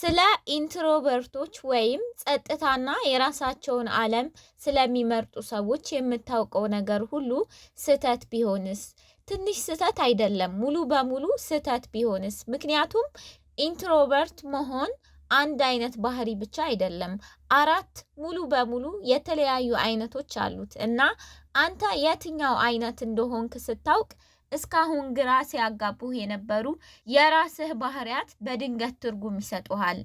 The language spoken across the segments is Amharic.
ስለ introvert ኦች ወይም ጸጥታና የራሳቸውን ዓለም ስለሚመርጡ ሰዎች የምታውቀው ነገር ሁሉ ስህተት ቢሆንስ? ትንሽ ስህተት አይደለም፣ ሙሉ በሙሉ ስህተት ቢሆንስ? ምክንያቱም introvert መሆን አንድ አይነት ባህሪ ብቻ አይደለም፣ አራት ሙሉ በሙሉ የተለያዩ አይነቶች አሉት እና አንተ የትኛው አይነት እንደሆንክ ስታውቅ እስካሁን ግራ ሲያጋቡህ የነበሩ የራስህ ባህሪያት በድንገት ትርጉም ይሰጡሃል።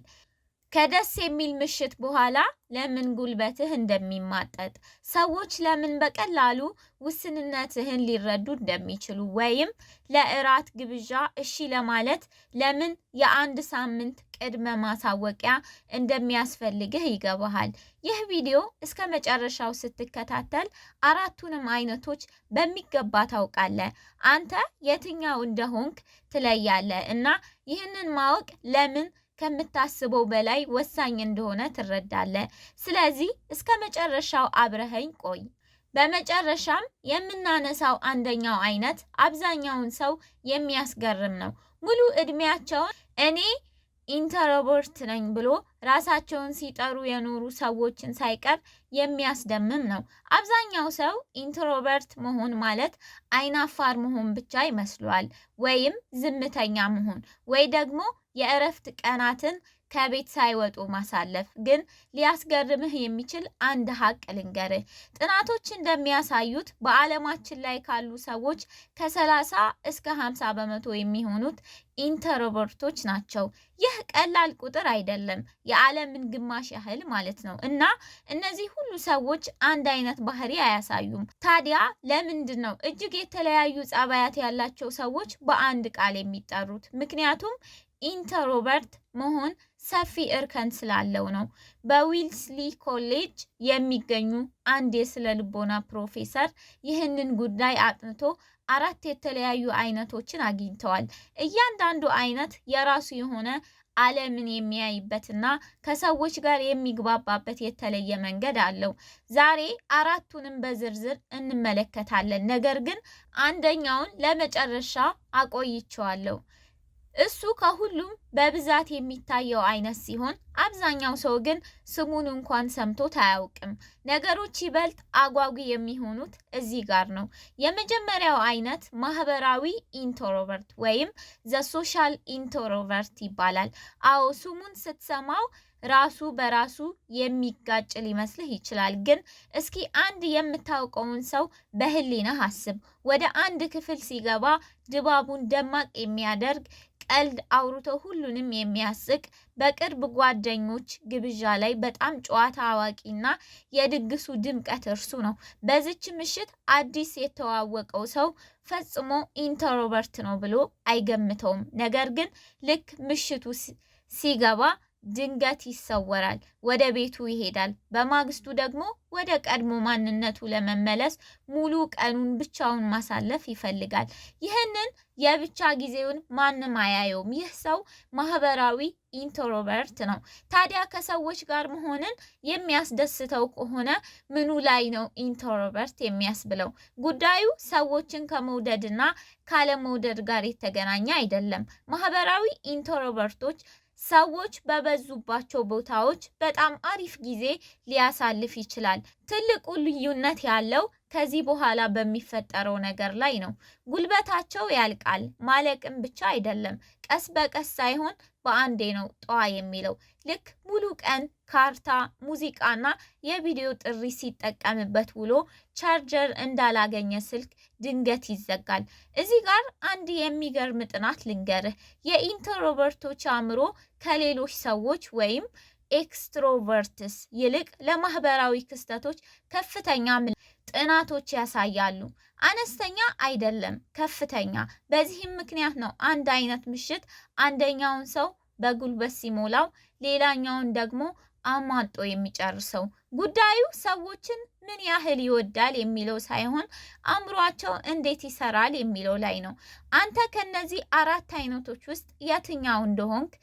ከደስ የሚል ምሽት በኋላ ለምን ጉልበትህ እንደሚማጠጥ፣ ሰዎች ለምን በቀላሉ ውስንነትህን ሊረዱ እንደሚችሉ፣ ወይም ለእራት ግብዣ እሺ ለማለት ለምን የአንድ ሳምንት ቅድመ ማሳወቂያ እንደሚያስፈልግህ ይገባሃል። ይህ ቪዲዮ እስከ መጨረሻው ስትከታተል አራቱንም አይነቶች በሚገባ ታውቃለህ። አንተ የትኛው እንደሆንክ ትለያለህ እና ይህንን ማወቅ ለምን ከምታስበው በላይ ወሳኝ እንደሆነ ትረዳለህ። ስለዚህ እስከ መጨረሻው አብረኸኝ ቆይ። በመጨረሻም የምናነሳው አንደኛው አይነት አብዛኛውን ሰው የሚያስገርም ነው። ሙሉ እድሜያቸውን እኔ introvert ነኝ ብሎ ራሳቸውን ሲጠሩ የኖሩ ሰዎችን ሳይቀር የሚያስደምም ነው። አብዛኛው ሰው introvert መሆን ማለት አይናፋር መሆን ብቻ ይመስለዋል፣ ወይም ዝምተኛ መሆን፣ ወይ ደግሞ የእረፍት ቀናትን ከቤት ሳይወጡ ማሳለፍ። ግን ሊያስገርምህ የሚችል አንድ ሀቅ ልንገርህ። ጥናቶች እንደሚያሳዩት በዓለማችን ላይ ካሉ ሰዎች ከ30 እስከ 50% የሚሆኑት introvert ኦች ናቸው። ይህ ቀላል ቁጥር አይደለም፣ የዓለምን ግማሽ ያህል ማለት ነው። እና እነዚህ ሁሉ ሰዎች አንድ አይነት ባህሪ አያሳዩም። ታዲያ ለምንድን ነው እጅግ የተለያዩ ጸባያት ያላቸው ሰዎች በአንድ ቃል የሚጠሩት? ምክንያቱም introvert መሆን ሰፊ እርከን ስላለው ነው። በዌልስሊ ኮሌጅ የሚገኙ አንድ የስነ ልቦና ፕሮፌሰር ይህንን ጉዳይ አጥንቶ አራት የተለያዩ አይነቶችን አግኝተዋል። እያንዳንዱ አይነት የራሱ የሆነ ዓለምን የሚያይበትና ከሰዎች ጋር የሚግባባበት የተለየ መንገድ አለው። ዛሬ አራቱንም በዝርዝር እንመለከታለን። ነገር ግን አንደኛውን ለመጨረሻ አቆይቼዋለሁ። እሱ ከሁሉም በብዛት የሚታየው አይነት ሲሆን አብዛኛው ሰው ግን ስሙን እንኳን ሰምቶት አያውቅም። ነገሮች ይበልጥ አጓጊ የሚሆኑት እዚህ ጋር ነው። የመጀመሪያው አይነት ማህበራዊ introvert ወይም the social introvert ይባላል። አዎ፣ ስሙን ስትሰማው ራሱ በራሱ የሚጋጭ ሊመስልህ ይችላል። ግን እስኪ አንድ የምታውቀውን ሰው በህሊናህ አስብ። ወደ አንድ ክፍል ሲገባ ድባቡን ደማቅ የሚያደርግ፣ ቀልድ አውርቶ ሁሉንም የሚያስቅ፣ በቅርብ ጓደኞች ግብዣ ላይ በጣም ጨዋታ አዋቂና የድግሱ ድምቀት እርሱ ነው። በዚች ምሽት አዲስ የተዋወቀው ሰው ፈጽሞ introvert ነው ብሎ አይገምተውም። ነገር ግን ልክ ምሽቱ ሲገባ ድንገት ይሰወራል፣ ወደ ቤቱ ይሄዳል። በማግስቱ ደግሞ ወደ ቀድሞ ማንነቱ ለመመለስ ሙሉ ቀኑን ብቻውን ማሳለፍ ይፈልጋል። ይህንን የብቻ ጊዜውን ማንም አያየውም። ይህ ሰው ማህበራዊ introvert ነው። ታዲያ ከሰዎች ጋር መሆንን የሚያስደስተው ከሆነ ምኑ ላይ ነው introvert የሚያስብለው? ጉዳዩ ሰዎችን ከመውደድና ካለመውደድ ጋር የተገናኘ አይደለም። ማህበራዊ introvert ኦች ሰዎች በበዙባቸው ቦታዎች በጣም አሪፍ ጊዜ ሊያሳልፍ ይችላል። ትልቁ ልዩነት ያለው ከዚህ በኋላ በሚፈጠረው ነገር ላይ ነው። ጉልበታቸው ያልቃል። ማለቅም ብቻ አይደለም፣ ቀስ በቀስ ሳይሆን በአንዴ ነው ጠዋ የሚለው። ልክ ሙሉ ቀን ካርታ፣ ሙዚቃና የቪዲዮ ጥሪ ሲጠቀምበት ውሎ ቻርጀር እንዳላገኘ ስልክ ድንገት ይዘጋል። እዚህ ጋር አንድ የሚገርም ጥናት ልንገርህ። የ introvert ኦች አእምሮ ከሌሎች ሰዎች ወይም extroverts ይልቅ ለማህበራዊ ክስተቶች ከፍተኛ ጥናቶች ያሳያሉ። አነስተኛ አይደለም፣ ከፍተኛ። በዚህም ምክንያት ነው አንድ አይነት ምሽት አንደኛውን ሰው በጉልበት ሲሞላው ሌላኛውን ደግሞ አሟጦ የሚጨርሰው። ጉዳዩ ሰዎችን ምን ያህል ይወዳል የሚለው ሳይሆን አእምሯቸው እንዴት ይሰራል የሚለው ላይ ነው። አንተ ከነዚህ አራት አይነቶች ውስጥ የትኛው እንደሆንክ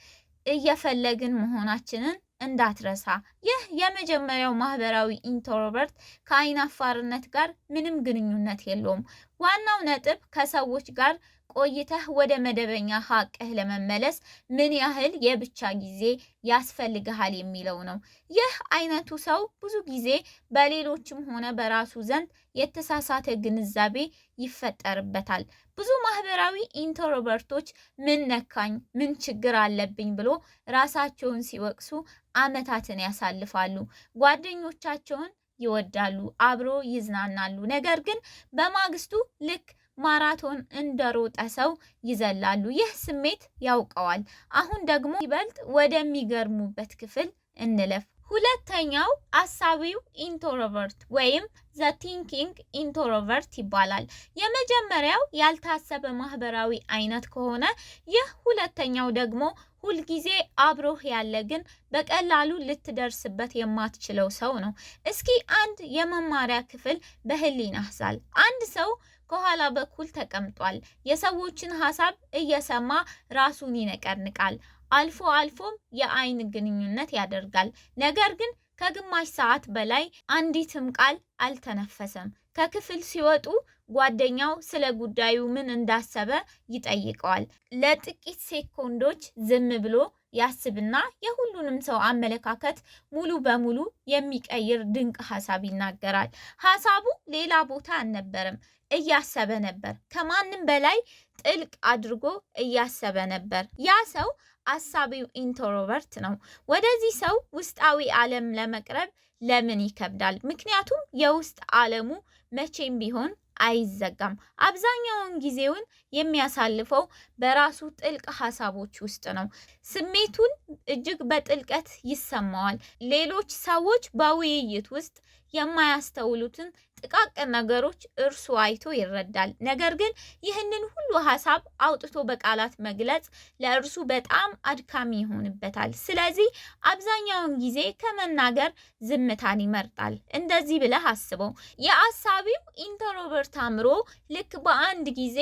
እየፈለግን መሆናችንን እንዳትረሳ። ይህ የመጀመሪያው ማህበራዊ introvert ከአይናፋርነት ጋር ምንም ግንኙነት የለውም። ዋናው ነጥብ ከሰዎች ጋር ቆይተህ ወደ መደበኛ ሀቅህ ለመመለስ ምን ያህል የብቻ ጊዜ ያስፈልግሃል የሚለው ነው። ይህ አይነቱ ሰው ብዙ ጊዜ በሌሎችም ሆነ በራሱ ዘንድ የተሳሳተ ግንዛቤ ይፈጠርበታል። ብዙ ማህበራዊ introvert ኦች ምን ነካኝ፣ ምን ችግር አለብኝ ብሎ ራሳቸውን ሲወቅሱ አመታትን ያሳልፋሉ። ጓደኞቻቸውን ይወዳሉ፣ አብሮ ይዝናናሉ። ነገር ግን በማግስቱ ልክ ማራቶን እንደሮጠ ሰው ይዘላሉ። ይህ ስሜት ያውቀዋል። አሁን ደግሞ ይበልጥ ወደሚገርሙበት ክፍል እንለፍ። ሁለተኛው አሳቢው introvert ወይም the thinking introvert ይባላል። የመጀመሪያው ያልታሰበ ማህበራዊ አይነት ከሆነ፣ ይህ ሁለተኛው ደግሞ ሁልጊዜ አብሮህ ያለ ግን በቀላሉ ልትደርስበት የማትችለው ሰው ነው። እስኪ አንድ የመማሪያ ክፍል በህሊናህ ሳል። አንድ ሰው ከኋላ በኩል ተቀምጧል። የሰዎችን ሀሳብ እየሰማ ራሱን ይነቀንቃል። አልፎ አልፎም የአይን ግንኙነት ያደርጋል። ነገር ግን ከግማሽ ሰዓት በላይ አንዲትም ቃል አልተነፈሰም። ከክፍል ሲወጡ ጓደኛው ስለ ጉዳዩ ምን እንዳሰበ ይጠይቀዋል። ለጥቂት ሴኮንዶች ዝም ብሎ ያስብና የሁሉንም ሰው አመለካከት ሙሉ በሙሉ የሚቀይር ድንቅ ሀሳብ ይናገራል። ሀሳቡ ሌላ ቦታ አልነበረም፣ እያሰበ ነበር። ከማንም በላይ ጥልቅ አድርጎ እያሰበ ነበር። ያ ሰው አሳቢው introvert ነው። ወደዚህ ሰው ውስጣዊ ዓለም ለመቅረብ ለምን ይከብዳል? ምክንያቱም የውስጥ ዓለሙ መቼም ቢሆን አይዘጋም። አብዛኛውን ጊዜውን የሚያሳልፈው በራሱ ጥልቅ ሀሳቦች ውስጥ ነው። ስሜቱን እጅግ በጥልቀት ይሰማዋል። ሌሎች ሰዎች በውይይት ውስጥ የማያስተውሉትን ጥቃቅን ነገሮች እርሱ አይቶ ይረዳል። ነገር ግን ይህንን ሁሉ ሀሳብ አውጥቶ በቃላት መግለጽ ለእርሱ በጣም አድካሚ ይሆንበታል። ስለዚህ አብዛኛውን ጊዜ ከመናገር ዝምታን ይመርጣል። እንደዚህ ብለህ አስበው። የአሳቢው introvert አእምሮ ልክ በአንድ ጊዜ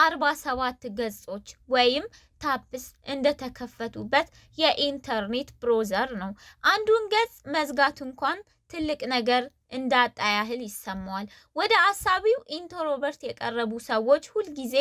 47 ገጾች ወይም tabs እንደተከፈቱበት የኢንተርኔት browser ነው። አንዱን ገጽ መዝጋት እንኳን ትልቅ ነገር እንዳጣ ያህል ይሰማዋል። ወደ አሳቢው introvert የቀረቡ ሰዎች ሁልጊዜ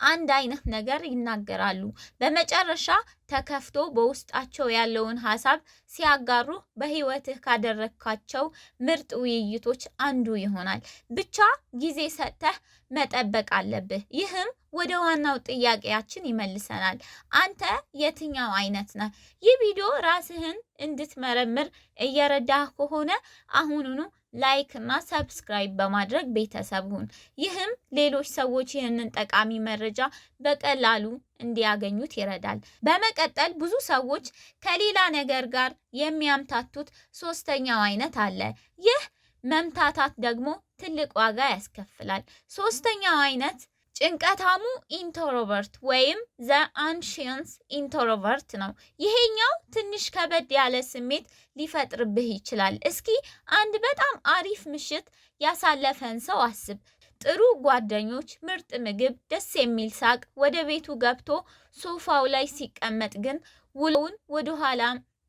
አንድ አይነት ነገር ይናገራሉ። በመጨረሻ ተከፍቶ በውስጣቸው ያለውን ሀሳብ ሲያጋሩ በህይወትህ ካደረግካቸው ምርጥ ውይይቶች አንዱ ይሆናል። ብቻ ጊዜ ሰጥተህ መጠበቅ አለብህ። ይህም ወደ ዋናው ጥያቄያችን ይመልሰናል። አንተ የትኛው አይነት ነህ? ይህ ቪዲዮ ራስህን እንድትመረምር እየረዳህ ከሆነ አሁኑኑ like እና subscribe በማድረግ ቤተሰብ ሁን። ይህም ሌሎች ሰዎች ይህንን ጠቃሚ መረጃ በቀላሉ እንዲያገኙት ይረዳል። በመቀጠል ብዙ ሰዎች ከሌላ ነገር ጋር የሚያምታቱት ሶስተኛው አይነት አለ። ይህ መምታታት ደግሞ ትልቅ ዋጋ ያስከፍላል። ሶስተኛው አይነት ጭንቀታሙ introvert ወይም the anxious introvert ነው። ይሄኛው ትንሽ ከበድ ያለ ስሜት ሊፈጥርብህ ይችላል። እስኪ አንድ በጣም አሪፍ ምሽት ያሳለፈን ሰው አስብ። ጥሩ ጓደኞች፣ ምርጥ ምግብ፣ ደስ የሚል ሳቅ። ወደ ቤቱ ገብቶ ሶፋው ላይ ሲቀመጥ ግን ውሎውን ወደኋላ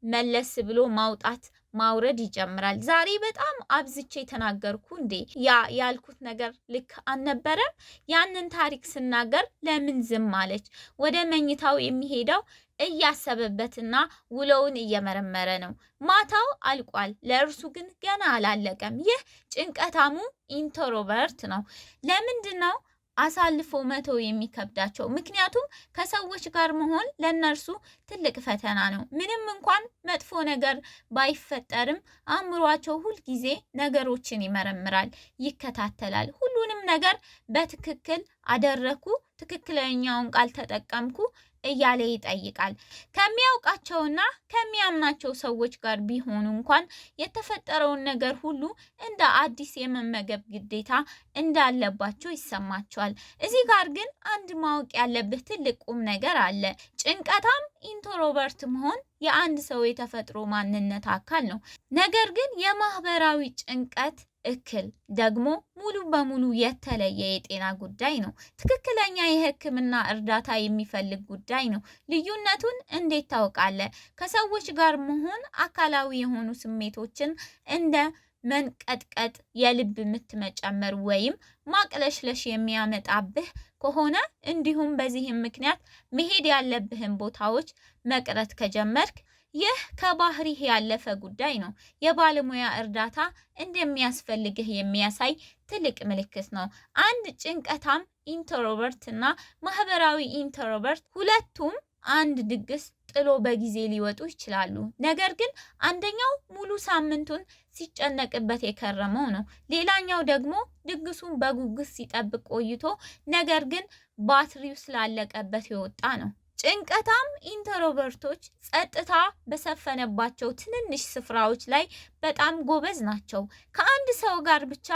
መለስ ብሎ ማውጣት ማውረድ ይጀምራል። ዛሬ በጣም አብዝቼ ተናገርኩ እንዴ? ያ ያልኩት ነገር ልክ አልነበረም? ያንን ታሪክ ስናገር ለምን ዝም አለች? ወደ መኝታው የሚሄደው እያሰበበትና ውሎውን እየመረመረ ነው። ማታው አልቋል፣ ለእርሱ ግን ገና አላለቀም። ይህ ጭንቀታሙ introvert ነው። ለምንድን ነው አሳልፎ መተው የሚከብዳቸው? ምክንያቱም ከሰዎች ጋር መሆን ለእነርሱ ትልቅ ፈተና ነው። ምንም እንኳን መጥፎ ነገር ባይፈጠርም አእምሯቸው ሁልጊዜ ነገሮችን ይመረምራል፣ ይከታተላል። ሁሉንም ነገር በትክክል አደረኩ፣ ትክክለኛውን ቃል ተጠቀምኩ እያለ ይጠይቃል። ከሚያውቃቸውና ከሚያምናቸው ሰዎች ጋር ቢሆኑ እንኳን የተፈጠረውን ነገር ሁሉ እንደ አዲስ የመመገብ ግዴታ እንዳለባቸው ይሰማቸዋል። እዚህ ጋር ግን አንድ ማወቅ ያለብህ ትልቅ ቁም ነገር አለ። ጭንቀታም introvert መሆን የአንድ ሰው የተፈጥሮ ማንነት አካል ነው። ነገር ግን የማህበራዊ ጭንቀት እክል ደግሞ ሙሉ በሙሉ የተለየ የጤና ጉዳይ ነው። ትክክለኛ የሕክምና እርዳታ የሚፈልግ ጉዳይ ነው። ልዩነቱን እንዴት ታውቃለህ? ከሰዎች ጋር መሆን አካላዊ የሆኑ ስሜቶችን እንደ መንቀጥቀጥ፣ የልብ ምት መጨመር ወይም ማቅለሽለሽ የሚያመጣብህ ከሆነ፣ እንዲሁም በዚህም ምክንያት መሄድ ያለብህን ቦታዎች መቅረት ከጀመርክ፣ ይህ ከባህሪህ ያለፈ ጉዳይ ነው። የባለሙያ እርዳታ እንደሚያስፈልግህ የሚያሳይ ትልቅ ምልክት ነው። አንድ ጭንቀታም introvert እና ማህበራዊ introvert ሁለቱም አንድ ድግስ ጥሎ በጊዜ ሊወጡ ይችላሉ። ነገር ግን አንደኛው ሙሉ ሳምንቱን ሲጨነቅበት የከረመው ነው። ሌላኛው ደግሞ ድግሱን በጉጉት ሲጠብቅ ቆይቶ ነገር ግን ባትሪው ስላለቀበት የወጣ ነው። ጭንቀታም introvert ኦች ጸጥታ በሰፈነባቸው ትንንሽ ስፍራዎች ላይ በጣም ጎበዝ ናቸው። ከአንድ ሰው ጋር ብቻ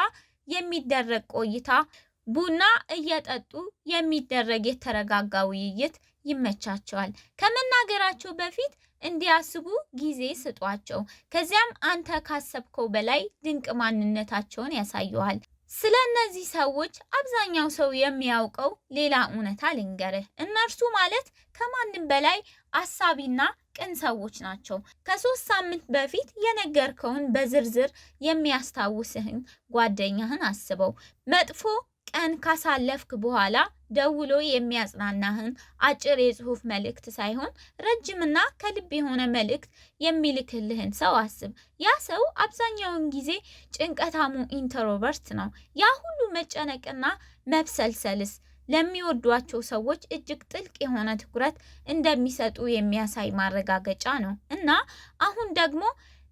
የሚደረግ ቆይታ፣ ቡና እየጠጡ የሚደረግ የተረጋጋ ውይይት ይመቻቸዋል። ከመናገራቸው በፊት እንዲያስቡ ጊዜ ስጧቸው። ከዚያም አንተ ካሰብከው በላይ ድንቅ ማንነታቸውን ያሳዩሃል። ስለ እነዚህ ሰዎች አብዛኛው ሰው የሚያውቀው ሌላ እውነታ ልንገርህ። እነርሱ ማለት ከማንም በላይ አሳቢና ቅን ሰዎች ናቸው። ከ3 ሳምንት በፊት የነገርከውን በዝርዝር የሚያስታውስህን ጓደኛህን አስበው። መጥፎ ቀን ካሳለፍክ በኋላ ደውሎ የሚያጽናናህን፣ አጭር የጽሁፍ መልእክት ሳይሆን ረጅምና ከልብ የሆነ መልእክት የሚልክልህን ሰው አስብ። ያ ሰው አብዛኛውን ጊዜ ጭንቀታሙ introvert ነው። ያ ሁሉ መጨነቅና መብሰልሰልስ ለሚወዷቸው ሰዎች እጅግ ጥልቅ የሆነ ትኩረት እንደሚሰጡ የሚያሳይ ማረጋገጫ ነው። እና አሁን ደግሞ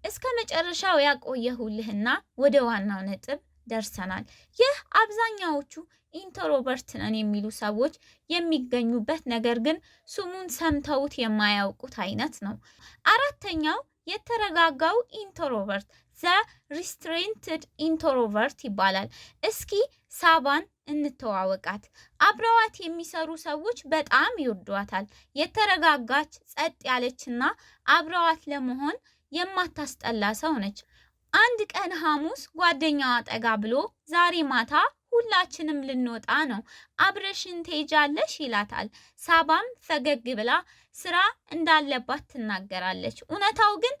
እስከ መጨረሻው ያቆየሁልህና ወደ ዋናው ነጥብ ደርሰናል። ይህ አብዛኛዎቹ introvert ነን የሚሉ ሰዎች የሚገኙበት ነገር ግን ስሙን ሰምተውት የማያውቁት አይነት ነው። አራተኛው የተረጋጋው introvert፣ the restrained introvert ይባላል። እስኪ ሳባን እንተዋወቃት። አብረዋት የሚሰሩ ሰዎች በጣም ይወዷታል። የተረጋጋች፣ ጸጥ ያለችና አብረዋት ለመሆን የማታስጠላ ሰው ነች። አንድ ቀን ሐሙስ ጓደኛዋ ጠጋ ብሎ "ዛሬ ማታ ሁላችንም ልንወጣ ነው፣ አብረሽን ትሄጃለሽ?" ይላታል። ሳባም ፈገግ ብላ ስራ እንዳለባት ትናገራለች። እውነታው ግን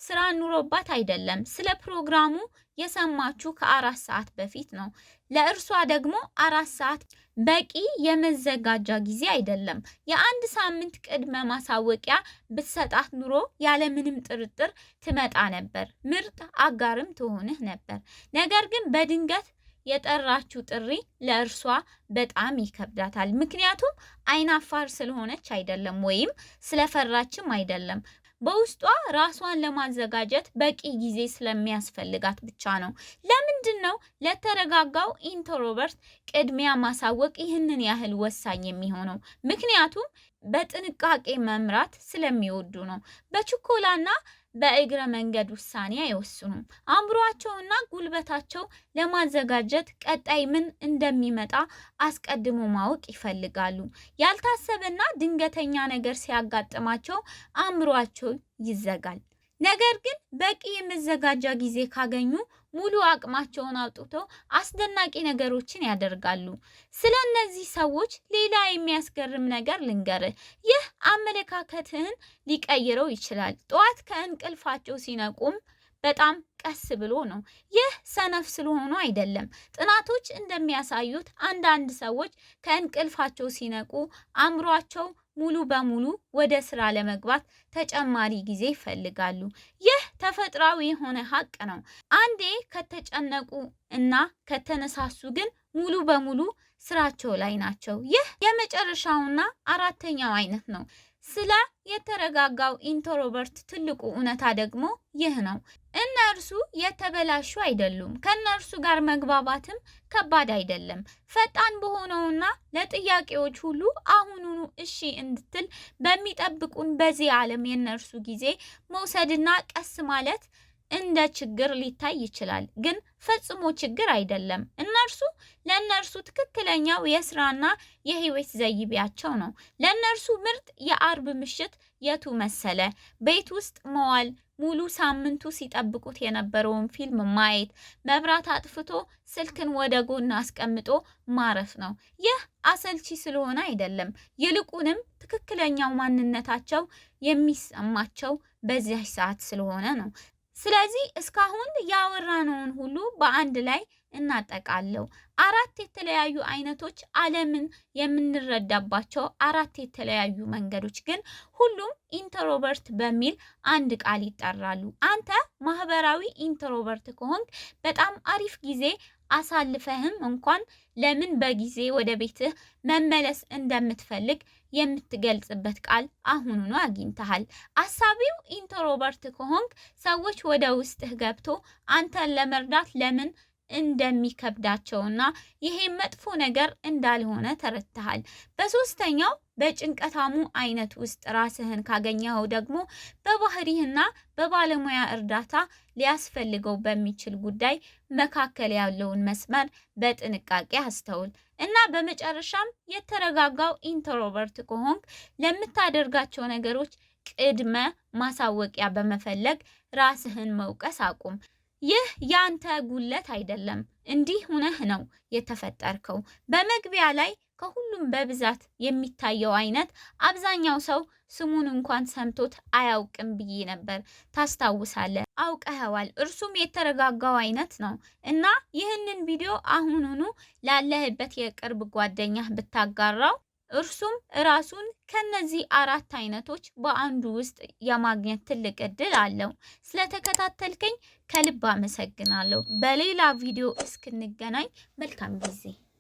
ስራ ኑሮባት አይደለም። ስለ ፕሮግራሙ የሰማችው ከ4 ሰዓት በፊት ነው። ለእርሷ ደግሞ 4 ሰዓት በቂ የመዘጋጃ ጊዜ አይደለም። የአንድ ሳምንት ቅድመ ማሳወቂያ ብትሰጣት ኑሮ ያለምንም ጥርጥር ትመጣ ነበር፣ ምርጥ አጋርም ትሆንህ ነበር። ነገር ግን በድንገት የጠራችው ጥሪ ለእርሷ በጣም ይከብዳታል። ምክንያቱም አይናፋር ስለሆነች አይደለም፣ ወይም ስለፈራችም አይደለም። በውስጧ ራሷን ለማዘጋጀት በቂ ጊዜ ስለሚያስፈልጋት ብቻ ነው። ለምንድን ነው ለተረጋጋው introvert ቅድሚያ ማሳወቅ ይህንን ያህል ወሳኝ የሚሆነው? ምክንያቱም በጥንቃቄ መምራት ስለሚወዱ ነው። በችኮላና በእግረ መንገድ ውሳኔ አይወስኑም። አእምሯቸውና ጉልበታቸው ለማዘጋጀት ቀጣይ ምን እንደሚመጣ አስቀድሞ ማወቅ ይፈልጋሉ። ያልታሰበና ድንገተኛ ነገር ሲያጋጥማቸው አእምሯቸው ይዘጋል። ነገር ግን በቂ የመዘጋጃ ጊዜ ካገኙ ሙሉ አቅማቸውን አውጥተው አስደናቂ ነገሮችን ያደርጋሉ። ስለ እነዚህ ሰዎች ሌላ የሚያስገርም ነገር ልንገርህ። ይህ አመለካከትህን ሊቀይረው ይችላል። ጠዋት ከእንቅልፋቸው ሲነቁም በጣም ቀስ ብሎ ነው። ይህ ሰነፍ ስለሆኑ አይደለም። ጥናቶች እንደሚያሳዩት አንዳንድ ሰዎች ከእንቅልፋቸው ሲነቁ አእምሯቸው ሙሉ በሙሉ ወደ ስራ ለመግባት ተጨማሪ ጊዜ ይፈልጋሉ። ይህ ተፈጥሯዊ የሆነ ሀቅ ነው። አንዴ ከተጨነቁ እና ከተነሳሱ ግን ሙሉ በሙሉ ስራቸው ላይ ናቸው። ይህ የመጨረሻውና አራተኛው አይነት ነው። ስለ የተረጋጋው introvert ትልቁ እውነታ ደግሞ ይህ ነው። እነርሱ የተበላሹ አይደሉም። ከእነርሱ ጋር መግባባትም ከባድ አይደለም። ፈጣን በሆነውና ለጥያቄዎች ሁሉ አሁኑኑ እሺ እንድትል በሚጠብቁን በዚህ ዓለም የእነርሱ ጊዜ መውሰድና ቀስ ማለት እንደ ችግር ሊታይ ይችላል፣ ግን ፈጽሞ ችግር አይደለም። እነርሱ ለእነርሱ ትክክለኛው የስራና የህይወት ዘይቤያቸው ነው። ለእነርሱ ምርጥ የአርብ ምሽት የቱ መሰለ? ቤት ውስጥ መዋል፣ ሙሉ ሳምንቱ ሲጠብቁት የነበረውን ፊልም ማየት፣ መብራት አጥፍቶ ስልክን ወደ ጎን አስቀምጦ ማረፍ ነው። ይህ አሰልቺ ስለሆነ አይደለም፣ ይልቁንም ትክክለኛው ማንነታቸው የሚሰማቸው በዚያች ሰዓት ስለሆነ ነው። ስለዚህ እስካሁን ያወራነውን ሁሉ በአንድ ላይ እናጠቃለው። አራት የተለያዩ አይነቶች፣ ዓለምን የምንረዳባቸው አራት የተለያዩ መንገዶች፣ ግን ሁሉም introvert በሚል አንድ ቃል ይጠራሉ። አንተ ማህበራዊ introvert ከሆንክ በጣም አሪፍ ጊዜ አሳልፈህም እንኳን ለምን በጊዜ ወደ ቤትህ መመለስ እንደምትፈልግ የምትገልጽበት ቃል አሁኑኑ አግኝተሃል። አሳቢው introvert ከሆንክ ሰዎች ወደ ውስጥህ ገብቶ አንተን ለመርዳት ለምን እንደሚከብዳቸውና ይሄ መጥፎ ነገር እንዳልሆነ ተረድተሃል። በሶስተኛው በጭንቀታሙ አይነት ውስጥ ራስህን ካገኘኸው ደግሞ በባህሪህና በባለሙያ እርዳታ ሊያስፈልገው በሚችል ጉዳይ መካከል ያለውን መስመር በጥንቃቄ አስተውል። እና በመጨረሻም የተረጋጋው introvert ከሆንክ ለምታደርጋቸው ነገሮች ቅድመ ማሳወቂያ በመፈለግ ራስህን መውቀስ አቁም። ይህ ያንተ ጉድለት አይደለም። እንዲህ ሁነህ ነው የተፈጠርከው። በመግቢያ ላይ ከሁሉም በብዛት የሚታየው አይነት አብዛኛው ሰው ስሙን እንኳን ሰምቶት አያውቅም ብዬ ነበር። ታስታውሳለህ? አውቀኸዋል። እርሱም የተረጋጋው አይነት ነው። እና ይህንን ቪዲዮ አሁኑኑ ላለህበት የቅርብ ጓደኛህ ብታጋራው እርሱም ራሱን ከነዚህ አራት አይነቶች በአንዱ ውስጥ የማግኘት ትልቅ እድል አለው። ስለተከታተልከኝ ከልብ አመሰግናለሁ። በሌላ ቪዲዮ እስክንገናኝ መልካም ጊዜ።